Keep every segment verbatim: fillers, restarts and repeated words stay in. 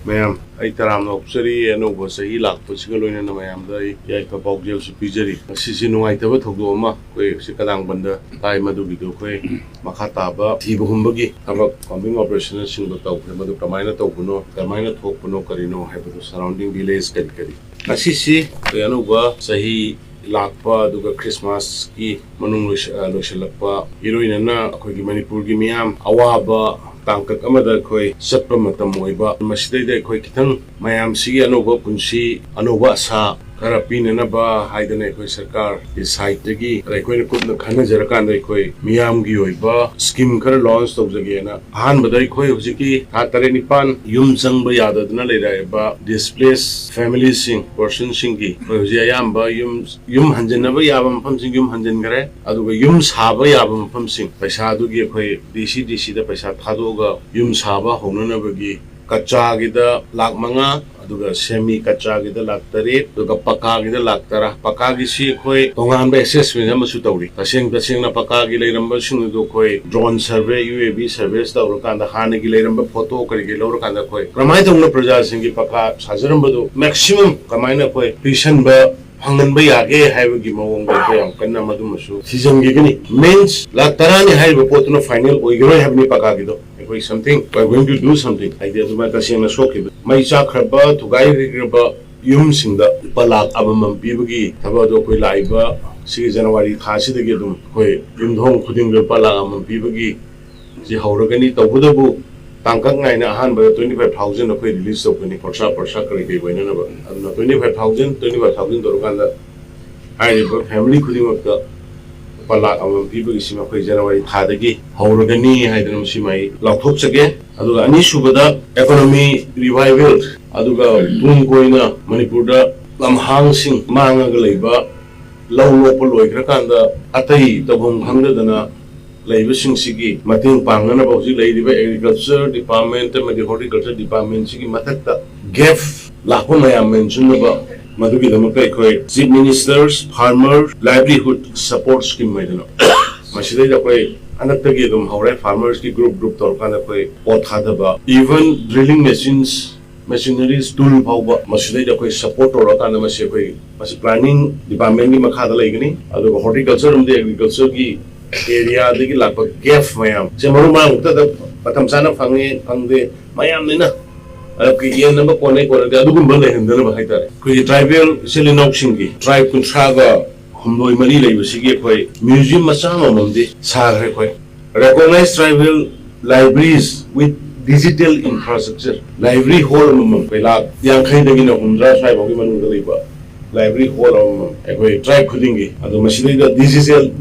ꯃꯌꯥꯝ, ꯑꯩ ꯇꯔꯥꯝꯅ ꯑꯣꯛꯆꯔꯤ꯫ ꯑꯅꯧꯕ ꯆꯍꯤ ꯂꯥꯛꯄꯁꯤꯒ ꯂꯣꯏꯅꯅ ꯃꯌꯥꯝꯗ ꯑꯩ ꯌꯥꯏꯐ ꯄꯥꯎꯖꯦꯜꯁꯨ ꯄꯤꯖꯔꯤ꯫ ꯉꯁꯤꯁꯦ ꯅꯨꯡꯉꯥꯏꯇꯕ ꯊꯧꯗꯣꯛ ꯑꯃ ꯑꯩꯈꯣꯏ ꯁꯤ ꯀꯗꯥꯡꯕꯟꯗ ꯇꯥꯏ, ꯃꯗꯨꯒꯤꯗꯨ ꯑꯩꯈꯣꯏ ꯃꯈꯥ ꯇꯥꯕ ꯊꯤꯕ ꯍꯨꯝꯕꯒꯤ ꯊꯕꯛ, combing operationꯅꯆꯤꯡꯕ ꯇꯧꯈ꯭ꯔꯦ꯫ ꯃꯗꯨ ꯀꯃꯥꯏꯅ ꯇꯧꯕꯅꯣ, ꯀꯃꯥꯏꯅ ꯊꯣꯛꯄꯅꯣ, ꯀꯔꯤꯅꯣ ꯍꯥꯏꯕꯗꯨ, surrounding village ꯀꯔꯤ ꯀꯔꯤ꯫ ꯉꯁꯤꯁꯤ ꯑꯩꯈꯣꯏ ꯑꯅꯧꯕ ꯆꯍꯤ ꯂꯥꯛꯄ, ꯑꯗꯨꯒ ꯈ꯭ꯔꯤꯁꯃꯥꯁꯀꯤ ꯃꯅꯨꯡ ꯂꯣꯏꯁ-, ꯑ, ꯂꯣꯏꯁꯤꯜꯂꯛꯄ, ꯏꯔꯣꯏꯅꯅ ꯑꯩꯈꯣꯏꯒꯤ ꯃꯅꯤꯄꯨꯔꯒꯤ ꯃꯤꯌꯥꯝ ꯑꯋꯥꯕ ꯇꯥꯡꯀꯛ ꯑꯃꯗ ꯑꯩꯈꯣꯏ ꯆꯠꯄ ꯃꯇꯝ ꯑꯣꯏꯕ, ꯃꯁꯤꯗꯩꯗ ꯑꯩꯈꯣꯏ ꯈꯤꯇꯪ ꯃꯌꯥꯝꯁꯤꯒꯤ ꯑꯅꯧꯕ ꯄꯨꯟꯁꯤ, ꯑꯅꯧꯕ ꯑꯁꯥ ꯈꯔ ꯄꯤꯅꯅꯕ ꯍꯥꯏꯗꯅ ꯑꯩꯈꯣꯏ ꯁꯔꯀꯥꯔꯒꯤ sideꯇꯒꯤ ꯑꯩꯈꯣꯏꯅ ꯀꯨꯞꯅ ꯈꯟꯅꯖꯔꯀꯥꯟꯗ ꯑꯩꯈꯣꯏ ꯃꯤꯌꯥꯝꯒꯤ ꯑꯣꯏꯕ scheme ꯈꯔ launch ꯇꯧꯖꯒꯦꯅ꯫ ꯑꯍꯥꯟꯕꯗ ꯑꯩꯈꯣꯏ ꯍꯧꯖꯤꯛꯀꯤ ꯊꯥ ꯇꯔꯦꯠ ꯅꯤꯄꯥꯟ ꯌꯨꯝ ꯆꯪꯕ ꯌꯥꯗꯗꯨꯅ ꯂꯩꯔꯛꯏꯕ displaced familyꯁꯤꯡ, personꯁꯤꯡꯒꯤ ꯑꯩꯈꯣꯏ ꯍꯧꯖꯤꯛ ꯑꯌꯥꯝꯕ ꯌꯨꯝ, ꯌꯨꯝ ꯍꯟꯖꯤꯟꯅꯕ ꯌꯥꯕ ꯃꯐꯝꯁꯤꯡ ꯌꯨꯝ ꯍꯟꯖꯤꯟꯈ꯭ꯔꯦ, ꯑꯗꯨꯒ ꯌꯨꯝ ꯁꯥꯕ ꯌꯥꯕ ꯃꯐꯝꯁꯤꯡ ꯄꯩꯁꯥꯗꯨꯒꯤ ꯑꯩꯈꯣꯏ DC, DCꯗ ꯄꯩꯁꯥ ꯊꯥꯗꯣꯛꯑꯒ ꯌꯨꯝ ꯁꯥꯕ ꯍꯧꯅꯅꯕꯒꯤ ꯀꯆꯥꯒꯤꯗ ꯂꯥꯈ ꯃꯉꯥ, ꯑꯗꯨꯒ semi ꯀꯆꯥꯒꯤꯗ ꯂꯥꯈ ꯇꯔꯦꯠ, ꯑꯗꯨꯒ ꯄꯀꯥꯒꯤꯗ ꯂꯥꯈ ꯇꯔꯥ꯫ ꯄꯀꯥꯒꯤꯁꯤ ꯑꯩꯈꯣꯏ ꯇꯣꯉꯥꯟꯕ assessment ꯑꯃꯁꯨ ꯇꯧꯔꯤ꯫ ꯇꯁꯦꯡ ꯇꯁꯦꯡꯅ ꯄꯀꯥꯒꯤ ꯂꯩꯔꯝꯕꯁꯤꯡ ꯑꯗꯨ ꯑꯩꯈꯣꯏ drone survey, UAV surveys ꯇꯧꯔꯀꯥꯟꯗ, ꯍꯥꯟꯅꯒꯤ ꯂꯩꯔꯝꯕ photo ꯀꯔꯤ ꯀꯔꯤ ꯂꯧꯔꯀꯥꯟꯗ ꯑꯩꯈꯣꯏ ꯀꯔꯝꯍꯥꯏꯅ ꯇꯧꯅ ꯄ꯭ꯔꯖꯥꯁꯤꯡꯒꯤ ꯄꯀꯥ ꯁꯥꯖꯔꯝꯕꯗꯨ maximum ꯀꯃꯥꯏꯅ ꯑꯩꯈꯣꯏ ꯄꯤꯁꯟꯕ ꯐꯪꯍꯟꯕ ꯌꯥꯒꯦ ꯍꯥꯏꯕꯒꯤ ꯃꯑꯣꯡꯗ ꯑꯩꯈꯣꯏ ꯌꯥꯝ ꯀꯟꯅ ꯃꯗꯨꯃꯁꯨ ꯊꯤꯖꯤꯟꯈꯤꯒꯅꯤ꯫ Means ꯂꯥꯈ ꯇꯔꯥꯅꯤ ꯍꯥꯏꯔꯤꯕ ꯄꯣꯠꯇꯨꯅ final ꯑꯣꯏꯈꯤꯔꯣꯏ ꯍꯥꯏꯕꯅꯤ ꯄꯀꯥꯒꯤꯗꯣ꯫ ꯑꯩꯈꯣꯏ something, we are going to do something, ꯍꯥꯏꯗꯤ ꯑꯗꯨꯃꯥꯏꯅ ꯇꯁꯦꯡꯅ ꯁꯣꯛꯈꯤꯕ, ꯃꯩ ꯆꯥꯛꯈ꯭ꯔꯕ, ꯊꯨꯒꯥꯏꯈ꯭ꯔꯕ ꯌꯨꯝꯁꯤꯡꯗ ꯂꯨꯄꯥ ꯂꯥꯈ ꯑꯃꯃꯝ ꯄꯤꯕꯒꯤ ꯊꯕꯛ ꯑꯗꯨ ꯑꯩꯈꯣꯏ ꯂꯥꯛꯏꯕ ꯁꯤꯒꯤ ꯖꯅꯋꯥꯔꯤ ꯊꯥꯁꯤꯗꯒꯤ ꯑꯗꯨꯝ ꯑꯩꯈꯣꯏ ꯌꯨꯝꯊꯣꯡ ꯈꯨꯗꯤꯡꯗ ꯂꯨꯄꯥ ꯂꯥꯈ ꯑꯃꯃꯝ ꯄꯤꯕꯒꯤ ꯁꯤ ꯍꯧꯔꯒꯅꯤ꯫ ꯇꯧꯕꯇꯕꯨ ꯇꯥꯡꯀꯛ ꯅꯥꯏꯅ ꯑꯍꯥꯟꯕꯗ twenty five thousand ꯑꯩꯈꯣꯏ release ꯇꯧꯒꯅꯤ, ꯈꯣꯔꯁꯥ ꯄꯣꯔꯁꯥ ꯀꯔꯤ ꯀꯔꯤ ꯑꯣꯏꯅꯅꯕ꯫ ꯑꯗꯨꯅ twenty five thousand, twenty five thousand ꯇꯧꯔꯀꯥꯟꯗ ꯍꯥꯏꯔꯤꯕ family ꯈꯨꯗꯤꯡꯃꯛꯇ ꯂꯨꯄꯥ ꯂꯥꯈ ꯑꯃꯃꯝ ꯄꯤꯕꯒꯤꯁꯤꯃ ꯑꯩꯈꯣꯏ ꯖꯅꯋꯥꯔꯤ ꯊꯥꯗꯒꯤ ꯍꯧꯔꯒꯅꯤ ꯍꯥꯏꯗꯅ ꯃꯁꯤꯃ ꯑꯩ ꯂꯥꯎꯊꯣꯛꯆꯒꯦ꯫ ꯑꯗꯨꯒ ꯑꯅꯤꯁꯨꯕꯗ economy revival, ꯑꯗꯨꯒ ꯇꯨꯡ ꯀꯣꯏꯅ ꯃꯅꯤꯄꯨꯔꯗ ꯂꯝꯍꯥꯡꯁꯤꯡ ꯃꯥꯡꯉꯒ ꯂꯩꯕ, ꯂꯧ ꯂꯣꯛꯄ ꯂꯣꯏꯈ꯭ꯔꯀꯥꯟꯗ ꯑꯇꯩ ꯇꯧꯐꯝ ꯈꯪꯗꯗꯅ ꯂꯩꯕꯁꯤꯡꯁꯤꯒꯤ ꯃꯇꯦꯡ ꯄꯥꯡꯅꯅꯕ ꯍꯧꯖꯤꯛ ꯂꯩꯔꯤꯕ Agriculture Department ꯑꯃꯗꯤ Horticulture Departmentꯁꯤꯒꯤ ꯃꯊꯛꯇ gap ꯂꯥꯛꯄ ꯃꯌꯥꯝ ꯃꯦꯟꯁꯤꯟꯅꯕ, ꯃꯗꯨꯒꯤꯗꯃꯛꯇ ꯑꯩꯈꯣꯏ Chief Minister's Farmer Livelihood Support Scheme ꯍꯥꯏꯗꯅ ꯃꯁꯤꯗꯩꯗ ꯑꯩꯈꯣꯏ ꯍꯟꯗꯛꯇꯒꯤ ꯑꯗꯨꯝ ꯍꯧꯔꯦ꯫ Farmersꯀꯤ group group ꯇꯧꯔꯀꯥꯟꯗ ꯑꯩꯈꯣꯏ ꯄꯣꯠ ꯊꯥꯗꯕ, even drilling machines ꯃꯦꯁꯤꯅꯔꯤꯁ ꯇꯨꯜ ꯐꯥꯎꯕ ꯃꯁꯤꯗꯩꯗ ꯑꯩꯈꯣꯏ ꯁꯄꯣꯔꯠ ꯇꯧꯔꯀꯥꯟꯗ ꯃꯁꯤ ꯑꯩꯈꯣꯏ ꯃꯁꯤ ꯄ꯭ꯂꯥꯅꯤꯡ ꯗꯤꯄꯥꯔꯠꯃꯦꯟꯒꯤ ꯃꯈꯥꯗ ꯂꯩꯒꯅꯤ꯫ ꯑꯗꯨꯒ ꯍꯣꯔꯇꯤꯀꯜꯆꯔ ꯑꯃꯗꯤ ꯑꯦꯒ꯭ꯔꯤꯀꯜꯆꯔꯒꯤ ꯑꯦꯔꯤꯌꯥꯗꯒꯤ ꯂꯥꯛꯄ ꯒꯦꯞ ꯃꯌꯥꯝ ꯁꯦ ꯃꯔꯨ ꯃꯔꯥꯡ ꯃꯇꯝ ꯆꯥꯅ ꯐꯪꯉꯦ ꯐꯪꯗꯦ ꯃꯌꯥꯝꯅꯤꯅ ꯑꯗꯨꯒꯤ ꯌꯦꯟꯅꯕ ꯀꯣꯟꯅꯩ ꯀꯣꯟꯅꯗꯦ ꯑꯗꯨꯒꯨꯝꯕ ꯂꯩꯍꯟꯗꯅꯕ ꯍꯥꯏꯇꯥꯔꯦ꯫ ꯑꯩꯈꯣꯏꯒꯤ ꯇ꯭ꯔꯥꯏꯕꯦꯜ ꯏꯆꯤꯜ ꯏꯅꯥꯎꯁꯤꯡꯒꯤ ꯇ꯭ꯔꯥꯏꯕ ꯀꯨꯟꯊ꯭ꯔꯥꯒ ꯍꯨꯝꯗꯣꯏ ꯃꯔꯤ ꯂꯩꯕꯁꯤꯒꯤ ꯑꯩꯈꯣꯏ ꯃ꯭ꯌꯨꯖꯤꯌꯝ ꯃꯆꯥ ꯑꯃꯃꯝꯗꯤ ꯁꯥꯈ꯭ꯔꯦ ꯑꯩꯈꯣꯏ꯫ Recognize tribal libraries with digital infrastructure, library hall ꯑꯃꯃꯝ ꯑꯩꯈꯣꯏ ꯂꯥꯈ ꯌꯥꯡꯈꯩꯗꯒꯤꯅ ꯍꯨꯝꯗ꯭ꯔꯥ ꯁ꯭ꯋꯥꯏꯐꯥꯎꯒꯤ ꯃꯅꯨꯡꯗ ꯂꯩꯕ library hall ꯑꯃꯃꯝ ꯑꯩꯈꯣꯏ ꯇ꯭ꯔꯥꯏꯕ ꯈꯨꯗꯤꯡꯒꯤ, ꯑꯗꯣ ꯃꯁꯤꯗꯩꯗ digital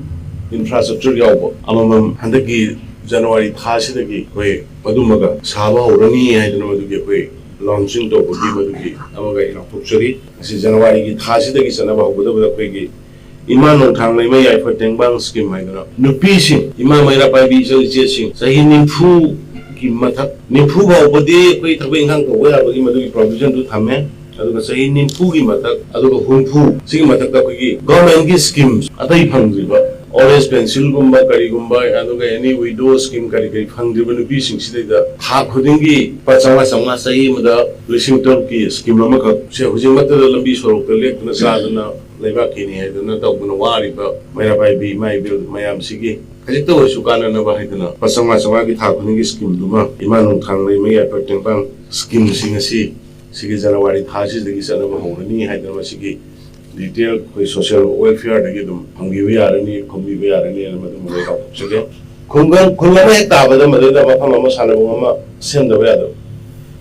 infrastructure ꯌꯥꯎꯕ ꯑꯃꯃꯝ ꯍꯟꯗꯛꯀꯤ ꯖꯅꯋꯥꯔꯤ ꯊꯥꯁꯤꯗꯒꯤ ꯑꯩꯈꯣꯏ ꯃꯗꯨꯃꯒ ꯁꯥꯕ ꯍꯧꯔꯅꯤ ꯍꯥꯏꯗꯅ ꯃꯗꯨꯒꯤ ꯑꯩꯈꯣꯏ ꯂꯣꯟꯆꯤꯡ ꯇꯧꯕꯒꯤ ꯃꯗꯨꯒꯤ ꯑꯃꯒ ꯑꯩ ꯂꯥꯎꯊꯣꯛꯆꯔꯤ꯫ ꯉꯁꯤ ꯖꯅꯋꯥꯔꯤꯒꯤ ꯊꯥꯁꯤꯗꯒꯤ ꯆꯠꯅꯕ ꯍꯧꯒꯗꯕꯗ ꯑꯩꯈꯣꯏꯒꯤ ꯏꯃꯥ ꯅꯣꯡꯊꯥꯡ ꯂꯩꯃ ꯌꯥꯏꯐ ꯇꯦꯡꯕꯥꯡ ꯁ꯭ꯀꯤꯝ ꯍꯥꯏꯗꯅ ꯅꯨꯄꯤꯁꯤꯡ, ꯏꯃꯥ ꯃꯩꯔꯥ ꯄꯥꯏꯕꯤ ꯏꯆꯜ ꯏꯆꯦꯁꯤꯡ ꯆꯍꯤ ꯅꯤꯐꯨꯒꯤ ꯃꯊꯛ, ꯅꯤꯐꯨ ꯐꯥꯎꯕꯗꯤ ꯑꯩꯈꯣꯏ ꯊꯕꯛ ꯏꯪꯈꯥꯡ ꯇꯧꯕ ꯌꯥꯕꯒꯤ ꯃꯗꯨꯒꯤ ꯄ꯭ꯔꯣꯕꯤꯖꯟꯗꯨ ꯊꯝꯃꯦ꯫ ꯑꯗꯨꯒ ꯆꯍꯤ ꯅꯤꯐꯨꯒꯤ ꯃꯊꯛ, ꯑꯗꯨꯒ ꯍꯨꯝꯐꯨ, ꯁꯤꯒꯤ ꯃꯊꯛꯇ ꯑꯩꯈꯣꯏꯒꯤ ꯒꯚꯔꯟꯃꯦꯟꯠꯀꯤ ꯁ꯭ꯀꯤꯝ ꯑꯇꯩ ꯐꯪꯗ꯭ꯔꯤꯕ ꯑꯣꯜ ꯑꯦꯖ ꯄꯦꯟꯁꯤꯜꯒꯨꯝꯕ ꯀꯔꯤꯒꯨꯝꯕ, ꯑꯗꯨꯒ ꯑꯦꯅꯤ ꯋꯤꯗꯣ ꯁ꯭ꯀꯤꯝ ꯀꯔꯤ ꯀꯔꯤ ꯐꯪꯗ꯭ꯔꯤꯕ ꯅꯨꯄꯤꯁꯤꯡꯁꯤꯗꯩꯗ ꯊꯥ ꯈꯨꯗꯤꯡꯒꯤ ꯂꯨꯄꯥ ꯆꯥꯝꯃꯉꯥ ꯆꯥꯝꯃꯉꯥ, ꯆꯍꯤ ꯑꯃꯗ ꯂꯤꯁꯤꯡ ꯇꯔꯨꯛꯀꯤ ꯁ꯭ꯀꯤꯝ ꯑꯃꯈꯛ ꯁꯦ ꯍꯧꯖꯤꯛꯃꯛꯇꯗ ꯂꯝꯕꯤ ꯁꯣꯔꯣꯛꯇ ꯂꯦꯞꯇꯅ ꯆꯥꯗꯅ ꯂꯩꯕꯥꯛꯀꯤꯅꯤ ꯍꯥꯏꯗꯅ ꯇꯧꯗꯨꯅ ꯋꯥꯔꯤꯕ ꯃꯩꯔꯥ ꯄꯥꯏꯕꯤ ꯏꯃꯥ ꯏꯕꯦꯜ ꯃꯌꯥꯝꯁꯤꯒꯤ ꯈꯖꯤꯛꯇ ꯑꯣꯏꯔꯁꯨ ꯀꯥꯟꯅꯅꯕ ꯍꯥꯏꯗꯅ ꯂꯨꯄꯥ ꯆꯥꯝꯃꯉꯥ ꯆꯥꯝꯃꯉꯥꯒꯤ ꯊꯥ ꯈꯨꯗꯤꯡꯒꯤ ꯁ꯭ꯀꯤꯝꯗꯨꯃ ꯏꯃꯥ ꯅꯣꯡꯊꯥꯡ ꯂꯩꯃ ꯌꯥꯏꯐ ꯇꯦꯡꯕꯥꯡ ꯁ꯭ꯀꯤꯝꯁꯤꯡ ꯑꯁꯤ ꯁꯤꯒꯤ ꯖꯅꯋꯥꯔꯤ ꯊꯥꯁꯤꯗꯒꯤ ꯆꯠꯅꯕ ꯍꯧꯔꯅꯤ ꯍꯥꯏꯗꯅ ꯃꯁꯤꯒꯤ ꯗꯤꯇꯦꯜ ꯑꯩꯈꯣꯏ ꯁꯣꯁꯤꯌꯦꯜ ꯋꯦꯜꯐꯤꯌꯔꯗꯒꯤ ꯑꯗꯨꯝ ꯐꯪꯕꯤꯕ ꯌꯥꯔꯅꯤ, ꯈꯪꯕꯤꯕ ꯌꯥꯔꯅꯤ ꯍꯥꯏꯅ ꯃꯗꯨꯃ ꯂꯣꯏ ꯂꯥꯎꯊꯣꯛꯆꯒꯦ꯫ ꯈꯨꯡꯒꯪ, ꯈꯨꯜ ꯑꯃ ꯍꯦꯛ ꯇꯥꯕꯗ ꯃꯗꯨꯗ ꯃꯐꯝ ꯑꯃ ꯁꯥꯟꯅꯕꯨꯡ ꯑꯃ ꯁꯦꯝꯗꯕ ꯌꯥꯗꯕ꯫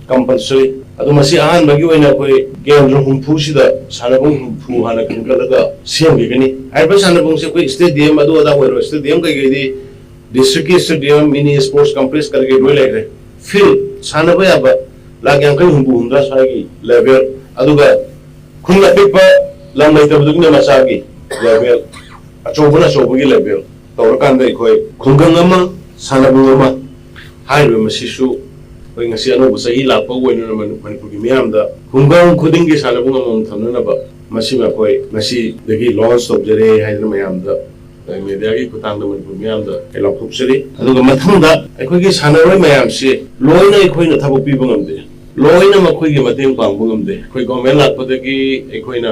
ꯀꯝꯄꯜꯁꯔꯤ꯫ ꯑꯗꯣ ꯃꯁꯤ ꯑꯍꯥꯟꯕꯒꯤ ꯑꯣꯏꯅ ꯑꯩꯈꯣꯏ ꯀꯦꯟꯗ꯭ꯔ ꯍꯨꯝꯐꯨꯁꯤꯗ ꯁꯥꯟꯅꯕꯨꯡ ꯍꯨꯝꯐꯨ ꯍꯥꯟꯅ ꯈꯟꯒꯠꯂꯒ ꯁꯦꯝꯈꯤꯒꯅꯤ꯫ ꯍꯥꯏꯔꯤꯕ ꯁꯥꯟꯅꯕꯨꯡꯁꯦ ꯑꯩꯈꯣꯏ ꯁ꯭ꯇꯦꯗꯤꯌꯝ ꯑꯗꯨ ꯑꯗꯥ ꯑꯣꯏꯔꯣꯏ, ꯁ꯭ꯇꯦꯗꯤꯌꯝ ꯀꯩꯀꯩꯗꯤ ꯗꯤꯁꯇ꯭ꯔꯤꯛꯀꯤ ꯁ꯭ꯇꯦꯗꯤꯌꯝ, ꯃꯤꯅꯤ ꯁ꯭ꯄꯣꯔꯠꯁ ꯀꯝꯄ꯭ꯂꯦꯛꯁ ꯀꯔꯤ ꯀꯔꯤ ꯂꯣꯏ ꯂꯩꯈ꯭ꯔꯦ꯫ ꯐꯤꯜꯗ ꯁꯥꯟꯅꯕ ꯌꯥꯕ ꯂꯥꯈ ꯌꯥꯡꯈꯩ, ꯍꯨꯝꯐꯨ, ꯍꯨꯝꯗ꯭ꯔꯥ ꯁ꯭ꯋꯥꯏꯒꯤ ꯂꯦꯚꯦꯜ, ꯑꯗꯨꯒ ꯈꯨꯟ ꯑꯄꯤꯛꯄ ꯂꯝ ꯂꯩꯇꯕꯗꯨꯒꯤꯅ ꯃꯆꯥꯒꯤ ꯂꯦꯚꯦꯜ, ꯑꯆꯧꯕꯅ ꯑꯆꯧꯕꯒꯤ ꯂꯦꯚꯦꯜ ꯇꯧꯔꯀꯥꯟꯗ ꯑꯩꯈꯣꯏ ꯈꯨꯡꯒꯪ ꯑꯃ, ꯁꯥꯟꯅꯕꯨꯡ ꯑꯃ ꯍꯥꯏꯔꯤꯕ ꯃꯁꯤꯁꯨ ꯑꯩꯈꯣꯏ ꯉꯁꯤ ꯑꯅꯧꯕ ꯆꯍꯤ ꯂꯥꯛꯄ ꯑꯣꯏꯅ ꯃꯅꯤ-, ꯃꯅꯤꯄꯨꯔꯒꯤ ꯃꯤꯌꯥꯝꯗ ꯈꯨꯡꯒꯪ ꯈꯨꯗꯤꯡꯒꯤ ꯁꯥꯟꯅꯕꯨꯡ ꯑꯃꯃꯝ ꯊꯝꯅꯅꯕ ꯃꯁꯤꯃ ꯑꯩꯈꯣꯏ ꯉꯁꯤꯗꯒꯤ ꯂꯣꯟꯆ ꯇꯧꯖꯔꯦ ꯍꯥꯏꯗꯅ ꯃꯌꯥꯝꯗ ꯑꯩꯈꯣꯏ ꯃꯦꯗꯤꯌꯥꯒꯤ ꯈꯨꯠꯊꯥꯡꯗ ꯃꯅꯤꯄꯨꯔ ꯃꯤꯌꯥꯝꯗ ꯑꯩ ꯂꯥꯎꯊꯣꯛꯆꯔꯤ꯫ ꯑꯗꯨꯒ ꯃꯊꯪꯗ ꯑꯩꯈꯣꯏꯒꯤ ꯁꯥꯟꯅꯔꯣꯏ ꯃꯌꯥꯝꯁꯤ ꯂꯣꯏꯅ ꯑꯩꯈꯣꯏꯅ ꯊꯕꯛ ꯄꯤꯕ ꯉꯝꯗꯦ꯫ ꯂꯣꯏꯅ ꯃꯈꯣꯏꯒꯤ ꯃꯇꯦꯡ ꯄꯥꯡꯕ ꯉꯝꯗꯦ꯫ ꯑꯩꯈꯣꯏ ꯒꯣꯔꯃꯦꯟ ꯂꯥꯛꯄꯗꯒꯤ ꯑꯩꯈꯣꯏꯅ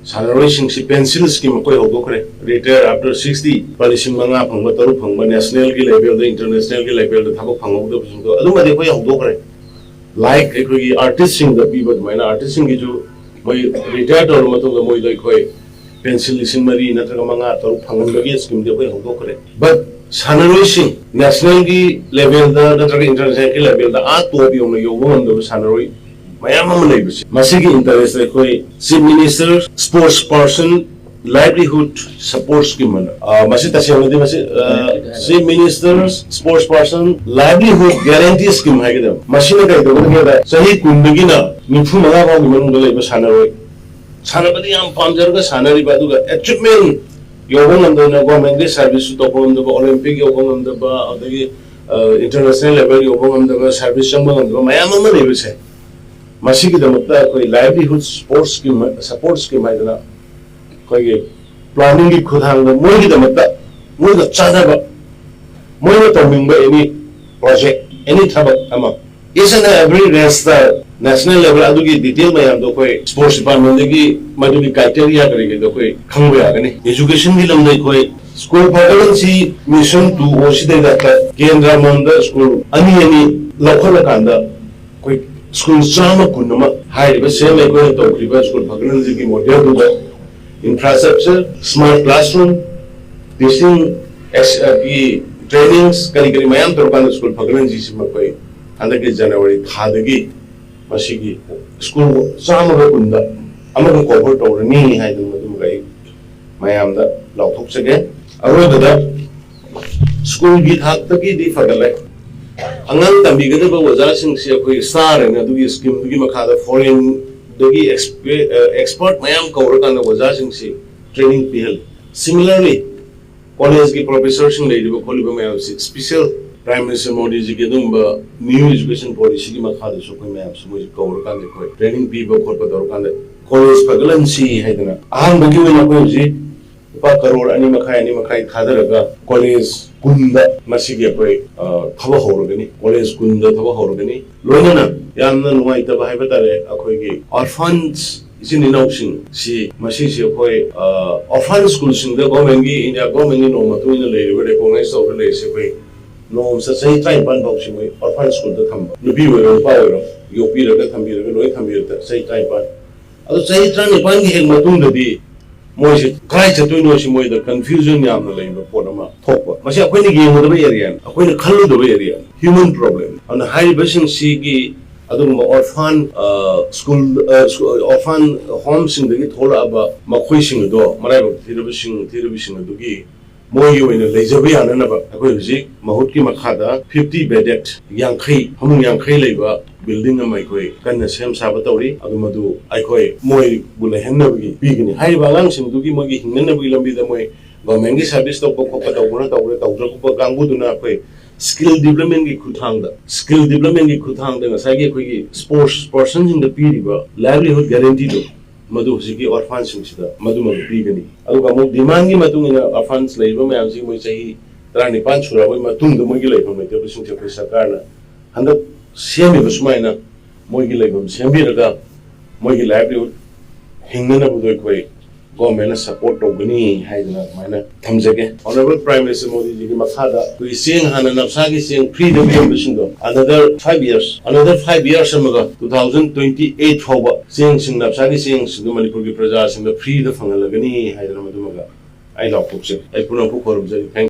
ꯁꯥꯟꯅꯔꯣꯏꯁꯤꯡꯁꯤ ꯄꯦꯟꯁꯤꯜ ꯁ꯭ꯀꯤꯝ ꯑꯩꯈꯣꯏ ꯍꯧꯗꯣꯛꯈ꯭ꯔꯦ꯫ ꯔꯤꯇꯥꯌꯔ ꯑꯥꯐꯇꯔ ꯁꯤꯛꯁꯇꯤ ꯂꯨꯄꯥ ꯂꯤꯁꯤꯡ ꯃꯉꯥ ꯐꯪꯕ, ꯇꯔꯨꯛ ꯐꯪꯕ, ꯅꯦꯁꯅꯦꯜꯒꯤ ꯂꯦꯚꯦꯜꯗ, ꯏꯟꯇꯔꯅꯦꯁꯅꯦꯜꯒꯤ ꯂꯦꯚꯦꯜꯗ ꯊꯕꯛ ꯐꯪꯍꯧꯗꯕꯁꯤꯡꯗꯣ ꯑꯗꯨꯃꯗꯤ ꯑꯩꯈꯣꯏ ꯍꯧꯗꯣꯛꯈ꯭ꯔꯦ꯫ ꯂꯥꯏꯛ ꯑꯩꯈꯣꯏꯒꯤ ꯑꯥꯔꯇꯤꯁꯁꯤꯡꯗ ꯄꯤꯕ ꯑꯗꯨꯃꯥꯏꯅ, ꯑꯥꯔꯇꯤꯁꯁꯤꯡꯒꯤꯁꯨ ꯃꯣꯏ ꯔꯤꯇꯥꯌꯔ ꯇꯧꯔꯕ ꯃꯇꯨꯡꯗ ꯃꯣꯏꯗ ꯑꯩꯈꯣꯏ ꯄꯦꯟꯁꯤꯜ ꯂꯤꯁꯤꯡ ꯃꯔꯤ ꯅꯠꯇ꯭ꯔꯒ ꯃꯉꯥ, ꯇꯔꯨꯛ ꯐꯪꯍꯟꯕꯒꯤ ꯁ꯭ꯀꯤꯝꯗꯤ ꯑꯩꯈꯣꯏ ꯍꯧꯗꯣꯛꯈ꯭ꯔꯦ꯫ ꯕꯠ ꯁꯥꯟꯅꯔꯣꯏꯁꯤꯡ ꯅꯦꯁꯅꯦꯜꯒꯤ ꯂꯦꯚꯦꯜꯗ ꯅꯠꯇ꯭ꯔꯒ ꯏꯟꯇꯔꯅꯦꯁꯅꯦꯜꯒꯤ ꯂꯦꯚꯦꯜꯗ ꯑꯥ ꯇꯣꯞ ꯌꯧꯅ ꯌꯧꯕ ꯉꯝꯗꯕ ꯁꯥꯟꯅꯔꯣꯏ ꯃꯌꯥꯝ ꯑꯃ ꯂꯩꯕꯁꯦ, ꯃꯁꯤꯒꯤ ꯏꯟꯇꯔꯦꯁꯇ ꯑꯩꯈꯣꯏ chief minister sports person livelihood support scheme ꯑꯅ, ꯑ, ꯃꯁꯤ ꯇꯁꯦꯡꯕꯗꯤ ꯃꯁꯤ, ꯑ, chief minister sports person livelihood guarantee scheme ꯍꯥꯏꯒꯗꯕ꯫ ꯃꯁꯤꯅ ꯀꯔꯤ ꯇꯧꯒꯗꯒꯦꯗ, ꯆꯍꯤ ꯀꯨꯟꯗꯒꯤꯅ ꯅꯤꯐꯨ ꯃꯉꯥ ꯐꯥꯎꯒꯤ ꯃꯅꯨꯡꯗ ꯂꯩꯕ ꯁꯥꯟꯅꯔꯣꯏ, ꯁꯥꯟꯅꯕꯗꯤ ꯌꯥꯝ ꯄꯥꯝꯖꯔꯒ ꯁꯥꯟꯅꯔꯤꯕ, ꯑꯗꯨꯒ ꯑꯦꯆꯤꯞꯃꯦꯟ ꯌꯧꯕ ꯉꯝꯗꯅ, ꯒꯣꯔꯃꯦꯟꯒꯤ ꯁꯥꯔꯚꯤꯁꯁꯨ ꯇꯧꯕ ꯉꯝꯗꯕ, ꯑꯣꯂꯤꯝꯄꯤꯛ ꯌꯧꯕ ꯉꯝꯗꯕ, ꯑꯗꯒꯤ, ꯑ, ꯏꯟꯇꯔꯅꯦꯁꯅꯦꯜ ꯂꯦꯚꯦꯜ ꯌꯧꯕ ꯉꯝꯗꯕ, ꯁꯥꯔꯚꯤꯁ ꯆꯪꯕ ꯉꯝꯗꯕ ꯃꯌꯥꯝ ꯑꯃ ꯂꯩꯕꯁꯦ, ꯃꯁꯤꯒꯤꯗꯃꯛꯇ ꯑꯩꯈꯣꯏ ꯂꯥꯏꯚꯂꯤꯍꯨꯗ ꯁꯄꯣꯔꯠ ꯁ꯭ꯀꯤꯝ, ꯁꯄꯣꯔꯠ ꯁ꯭ꯀꯤꯝ ꯍꯥꯏꯗꯅ ꯑꯩꯈꯣꯏꯒꯤ ꯄ꯭ꯂꯥꯅꯤꯡꯒꯤ ꯈꯨꯠꯊꯥꯡꯗ ꯃꯣꯏꯒꯤꯗꯃꯛꯇ, ꯃꯣꯏꯒ ꯆꯥꯟꯅꯕ, ꯃꯣꯏꯅ ꯇꯧꯅꯤꯡꯕ ꯑꯦꯅꯤ ꯄ꯭ꯔꯣꯖꯦꯛ, ꯑꯦꯅꯤ ꯊꯕꯛ ꯑꯃ, each and every range ꯇ ꯅꯦꯁꯅꯦꯜ ꯂꯦꯚꯦꯜ ꯑꯗꯨꯒꯤ ꯗꯤꯇꯦꯜ ꯃꯌꯥꯝꯗꯣ ꯑꯩꯈꯣꯏ ꯁ꯭ꯄꯣꯔꯠꯁ ꯗꯤꯄꯥꯔꯠꯃꯦꯟꯗꯒꯤ ꯃꯗꯨꯒꯤ ꯀ꯭ꯔꯥꯏꯇꯦꯔꯤꯌꯥ ꯀꯔꯤ ꯀꯔꯤꯗꯣ ꯑꯩꯈꯣꯏ ꯈꯪꯕ ꯌꯥꯒꯅꯤ꯫ ꯑꯦꯖꯨꯀꯦꯁꯟꯒꯤ ꯂꯝꯗ ꯑꯩꯈꯣꯏ ꯁ꯭ꯀꯨꯜ ꯐꯒꯠꯍꯟꯁꯤ ꯃꯤꯁꯟ ꯇꯨ ꯑꯣ ꯁꯤꯗꯩꯗ ꯀꯦꯟꯗ꯭ꯔ ꯑꯃꯃꯝꯗ ꯁ꯭ꯀꯨꯜ ꯑꯅꯤ ꯑꯅꯤ ꯂꯧꯈꯠꯂꯀꯥꯟꯗ ꯑꯩꯈꯣꯏ ꯁ꯭ꯀꯨꯜ ꯆꯥꯝꯃ ꯀꯨꯟ ꯑꯃ ꯍꯥꯏꯔꯤꯕ ꯁꯦꯝ ꯑꯩꯈꯣꯏꯅ ꯇꯧꯈ꯭ꯔꯤꯕ ꯁ꯭ꯀꯨꯜ ꯐꯒꯠꯍꯟꯁꯤꯒꯤ ꯃꯣꯗꯦꯜꯗꯨꯗ ꯏꯟꯐ꯭ꯔꯥꯁ꯭ꯇ꯭ꯔꯛꯆꯔ, ꯁ꯭ꯃꯥꯔꯠ ꯀ꯭ꯂꯥꯁꯔꯨꯝ, ꯇꯤꯆꯤꯡ ꯑꯦꯛꯁ-, ꯑ, ꯒꯤ ꯇ꯭ꯔꯦꯅꯤꯡꯁ ꯀꯔꯤ ꯀꯔꯤ ꯃꯌꯥꯝ ꯇꯧꯔꯀꯥꯟꯗ ꯁ꯭ꯀꯨꯜ ꯐꯒꯠꯍꯟꯁꯤꯁꯤ ꯃꯈꯣꯏ ꯍꯟꯗꯛꯀꯤ ꯖꯅꯋꯥꯔꯤ ꯊꯥꯗꯒꯤ ꯃꯁꯤꯒꯤ ꯁ꯭ꯀꯨꯜ ꯆꯥꯝꯃꯒ ꯀꯨꯟꯗ ꯑꯃꯒ ꯀꯣꯚꯔ ꯇꯧꯔꯅꯤ ꯍꯥꯏꯗꯅ ꯃꯗꯨꯃꯒ ꯑꯩ ꯃꯌꯥꯝꯗ ꯂꯥꯎꯊꯣꯛꯆꯒꯦ꯫ ꯑꯔꯣꯏꯕꯗ ꯁ꯭ꯀꯨꯜꯒꯤ ꯊꯥꯛꯇꯒꯤꯗꯤ ꯐꯒꯠꯂꯦ꯫ ꯑꯉꯥꯡ ꯇꯝꯕꯤꯒꯗꯕ ꯑꯣꯖꯥꯁꯤꯡꯁꯤ ꯑꯩꯈꯣꯏ ꯁ꯭ꯇꯥꯔ ꯍꯥꯏꯅ ꯑꯗꯨꯒꯤ ꯁ꯭ꯀꯤꯝꯗꯨꯒꯤ ꯃꯈꯥꯗ ꯐꯣꯔꯦꯟꯗꯒꯤ ꯑꯦꯛꯁꯄꯔꯠ ꯃꯌꯥꯝ ꯀꯧꯔꯀꯥꯟꯗ ꯑꯣꯖꯥꯁꯤꯡꯁꯤ ꯇ꯭ꯔꯦꯅꯤꯡ ꯄꯤꯍꯜꯂꯤ꯫ ꯁꯤꯃꯤꯂꯔꯂꯤ, ꯀꯣꯂꯦꯖꯀꯤ ꯄ꯭ꯔꯣꯐꯦꯁꯔꯁꯤꯡ ꯂꯩꯔꯤꯕ ꯈꯣꯠꯂꯤꯕ ꯃꯌꯥꯝꯁꯤ ꯁ꯭ꯄꯤꯁꯦꯜ ꯄ꯭ꯔꯥꯏꯝ ꯃꯤꯅꯤꯁꯇꯔ ꯃꯣꯗꯤꯖꯤꯒꯤ ꯑꯗꯨꯒꯨꯝꯕ ꯅ꯭ꯌꯨ ꯑꯦꯖꯨꯀꯦꯁꯟ ꯄꯣꯂꯤꯁꯤꯒꯤ ꯃꯈꯥꯗꯁꯨ ꯑꯩꯈꯣꯏ ꯃꯌꯥꯝꯁꯤ ꯃꯣꯏꯁꯤ ꯀꯧꯔꯀꯥꯟꯗ ꯑꯩꯈꯣꯏ ꯇ꯭ꯔꯦꯅꯤꯡ ꯄꯤꯕ ꯈꯣꯠꯄ ꯇꯧꯔꯀꯥꯟꯗ ꯀꯣꯂꯦꯖ ꯐꯒꯠꯍꯟꯁꯤ ꯍꯥꯏꯗꯅ ꯑꯍꯥꯟꯕꯒꯤ ꯑꯣꯏꯅ ꯑꯩꯈꯣꯏ ꯍꯧꯖꯤꯛ ꯂꯨꯄꯥ ꯀꯔꯣꯔ ꯑꯅꯤ ꯃꯈꯥꯏ, ꯑꯅꯤ ꯃꯈꯥꯏ ꯊꯥꯗꯔꯒ ꯀꯣꯂꯦꯖ ꯀꯨꯟꯗ ꯃꯁꯤꯒꯤ ꯑꯩꯈꯣꯏ, ꯑ, ꯊꯕꯛ ꯍꯧꯔꯒꯅꯤ, ꯀꯣꯂꯦꯖ ꯀꯨꯟꯗ ꯊꯕꯛ ꯍꯧꯔꯒꯅꯤ꯫ ꯂꯣꯏꯅꯅ ꯌꯥꯝꯅ ꯅꯨꯡꯉꯥꯏꯇꯕ ꯍꯥꯏꯕ ꯇꯥꯔꯦ, ꯑꯩꯈꯣꯏꯒꯤ ꯑꯣꯔꯐꯥꯟꯁ ꯏꯆꯤꯟ ꯏꯅꯥꯎꯁꯤꯡ ꯁꯤ, ꯃꯁꯤꯁꯤ ꯑꯩꯈꯣꯏ, ꯑ, ꯑꯣꯔꯐꯥꯟ ꯁ꯭ꯀꯨꯜꯁꯤꯡꯗ ꯒꯣꯔꯃꯦꯟꯒꯤ, ꯏꯟꯗꯤꯌꯥ ꯒꯣꯔꯃꯦꯟꯒꯤ ꯅꯣꯡ ꯃꯇꯨꯡ ꯏꯟꯅ ꯂꯩꯔꯤꯕ, ꯔꯦꯀꯣꯒꯅꯥꯏꯁ ꯇꯧꯔꯒ ꯂꯩꯔꯤꯁꯦ, ꯑꯩꯈꯣꯏ ꯅꯣꯡꯃꯇ ꯆꯍꯤ ꯇꯔꯥꯅꯤꯄꯥꯟ ꯐꯥꯎꯁꯤ ꯃꯣꯏ ꯑꯣꯔꯐꯥꯟ ꯁ꯭ꯀꯨꯜꯗ ꯊꯝꯕ, ꯅꯨꯄꯤ ꯑꯣꯏꯔꯣ ꯅꯨꯄꯥ ꯑꯣꯏꯔꯣ, ꯌꯣꯛꯄꯤꯔꯒ ꯊꯝꯕꯤꯔꯒ, ꯂꯣꯏ ꯊꯝꯕꯤꯔꯒ ꯆꯍꯤ ꯇꯔꯥꯅꯤꯄꯥꯟ꯫ ꯑꯗꯣ ꯆꯍꯤ ꯇꯔꯥꯅꯤꯄꯥꯟꯒꯤ ꯍꯦꯛ ꯃꯇꯨꯡꯗꯗꯤ ꯃꯣꯏꯁꯦ ꯀꯗꯥꯏ ꯆꯠꯇꯣꯏꯅꯣ ꯁꯤ ꯃꯣꯏꯗ ꯀꯟꯐ꯭ꯌꯨꯖꯟ ꯌꯥꯝꯅ ꯂꯩꯕ ꯄꯣꯠ ꯑꯃ ꯊꯣꯛꯄ꯫ ꯃꯁꯤ ꯑꯩꯈꯣꯏꯅ ꯌꯦꯡꯒꯗꯕ ꯑꯦꯔꯤꯌꯥꯅꯤ, ꯑꯩꯈꯣꯏꯅ ꯈꯜꯂꯨꯗꯕ ꯑꯦꯔꯤꯌꯥꯅꯤ, ꯍ꯭ꯌꯨꯃꯦꯟ ꯄ꯭ꯔꯣꯕ꯭ꯂꯦꯝ꯫ ꯑꯗꯨꯅ ꯍꯥꯏꯔꯤꯕꯁꯤꯡꯁꯤꯒꯤ ꯑꯗꯨꯒꯨꯝꯕ ꯑꯣꯔꯐꯥꯟ, ꯑ, ꯁ꯭ꯀꯨꯜ, ꯑ, ꯁ꯭ꯀꯨ-, ꯑꯣꯔꯐꯥꯟ ꯍꯣꯝꯁꯤꯡꯗꯒꯤ ꯊꯣꯛꯂꯛꯑꯕ ꯃꯈꯣꯏꯁꯤꯡ ꯑꯗꯣ, ꯃꯔꯥꯏꯕꯛ ꯊꯤꯔꯕꯁꯤꯡ, ꯊꯤꯔꯕꯁꯤꯡ ꯑꯗꯨꯒꯤ ꯃꯣꯏꯒꯤ ꯑꯣꯏꯅ ꯂꯩꯖꯕ ꯌꯥꯅꯅꯕ ꯑꯩꯈꯣꯏ ꯍꯧꯖꯤꯛ ꯃꯍꯨꯠꯀꯤ ꯃꯈꯥꯗ ꯐꯤꯐꯇꯤ ꯕꯦꯗꯦꯠ, ꯌꯥꯡꯈꯩ, ꯐꯃꯨꯡ ꯌꯥꯡꯈꯩ ꯂꯩꯕ ꯕꯤꯜꯗꯤꯡ ꯑꯃ ꯑꯩꯈꯣꯏ ꯀꯟꯅ ꯁꯦꯝ ꯁꯥꯕ ꯇꯧꯔꯤ꯫ ꯑꯗꯨ ꯃꯗꯨ ꯑꯩꯈꯣꯏ ꯃꯣꯏꯕꯨ ꯂꯩꯍꯟꯅꯕꯒꯤ ꯄꯤꯒꯅꯤ꯫ ꯍꯥꯏꯔꯤꯕ ꯑꯉꯥꯡꯁꯤꯡꯗꯨꯒꯤ ꯃꯣꯏꯒꯤ ꯍꯤꯡꯅꯅꯕꯒꯤ ꯂꯝꯕꯤꯗ ꯃꯣꯏ ꯒꯣꯔꯃꯦꯟꯒꯤ ꯁꯥꯔꯚꯤꯁ ꯇꯧꯕ ꯈꯣꯠꯄ ꯇꯧꯕꯅ ꯇꯧꯕꯅ ꯇꯧꯗ꯭ꯔꯒꯨꯝꯕ ꯀꯥꯡꯕꯨꯗꯨꯅ ꯑꯩꯈꯣꯏ ꯁ꯭ꯀꯤꯜ ꯗꯤꯕ꯭ꯂꯞꯃꯦꯟꯒꯤ ꯈꯨꯠꯊꯥꯡꯗ, ꯁ꯭ꯀꯤꯜ ꯗꯤꯕ꯭ꯂꯞꯃꯦꯟꯒꯤ ꯈꯨꯠꯊꯥꯡꯗ ꯉꯁꯥꯏꯒꯤ ꯑꯩꯈꯣꯏꯒꯤ ꯁ꯭ꯄꯣꯔꯠꯁ ꯄꯔꯁꯟꯁꯤꯡꯗ ꯄꯤꯔꯤꯕ ꯂꯥꯏꯚꯂꯤꯍꯨꯗ ꯒꯦꯔꯦꯟꯇꯤꯗꯣ, ꯃꯗꯨ ꯍꯧꯖꯤꯛꯀꯤ ꯑꯣꯔꯐꯥꯟꯁꯤꯡꯁꯤꯗ ꯃꯗꯨꯃꯛ ꯄꯤꯒꯅꯤ꯫ ꯑꯗꯨꯒ ꯑꯃꯨꯛ ꯗꯤꯃꯥꯟꯒꯤ ꯃꯇꯨꯡ ꯏꯟꯅ ꯑꯣꯔꯐꯥꯟꯁ ꯂꯩꯔꯤꯕ ꯃꯌꯥꯝꯁꯤ ꯃꯣꯏ ꯆꯍꯤ ꯇꯔꯥꯅꯤꯄꯥꯟ ꯁꯨꯔꯛꯑꯕꯒꯤ ꯃꯇꯨꯡꯗ ꯃꯣꯏꯒꯤ ꯂꯩꯐꯝ ꯂꯩꯇꯕꯁꯤꯡꯁꯦ ꯑꯩꯈꯣꯏ ꯁꯔꯀꯥꯔꯅ ꯍꯟꯗꯛ ꯁꯦꯝꯃꯤꯕ ꯁꯨꯃꯥꯏꯅ ꯃꯣꯏꯒꯤ ꯂꯩꯐꯝ ꯁꯦꯝꯕꯤꯔꯒ ꯃꯣꯏꯒꯤ ꯂꯥꯏꯚꯂꯤꯍꯨꯗ ꯍꯤꯡꯅꯅꯕꯗꯣ ꯑꯩꯈꯣꯏ ꯒꯣꯔꯃꯦꯟꯅ ꯁꯄꯣꯔꯠ ꯇꯧꯒꯅꯤ ꯍꯥꯏꯗꯅ ꯑꯗꯨꯃꯥꯏꯅ ꯊꯝꯖꯒꯦ꯫ Honourable Prime Minister ꯃꯣꯗꯤꯖꯤꯒꯤ ꯃꯈꯥꯗ ꯑꯩꯈꯣꯏꯒꯤ ꯆꯦꯡ, ꯍꯥꯟꯅ ꯅꯞꯁꯥꯒꯤ ꯆꯦꯡ ꯐ꯭ꯔꯤꯗ ꯄꯤꯔꯝꯕꯁꯤꯡꯗꯣ, another five years, another five years ꯑꯃꯒ two thousand twenty eight ꯐꯥꯎꯕ ꯆꯦꯡꯁꯤꯡ, ꯅꯞꯁꯥꯒꯤ ꯆꯦꯡꯁꯤꯡꯗꯣ ꯃꯅꯤꯄꯨꯔꯒꯤ ꯄ꯭ꯔꯖꯥꯁꯤꯡꯗ ꯐ꯭ꯔꯤꯗ ꯐꯪꯍꯜꯂꯒꯅꯤ ꯍꯥꯏꯗꯅ ꯃꯗꯨꯃꯒ ꯑꯩ ꯂꯥꯎꯊꯣꯛꯆꯔꯤ꯫ ꯑꯩ ꯄꯨꯝꯅꯃꯛꯄꯨ ꯈꯨꯔꯨꯝꯖꯔꯤ꯫ Thank you꯫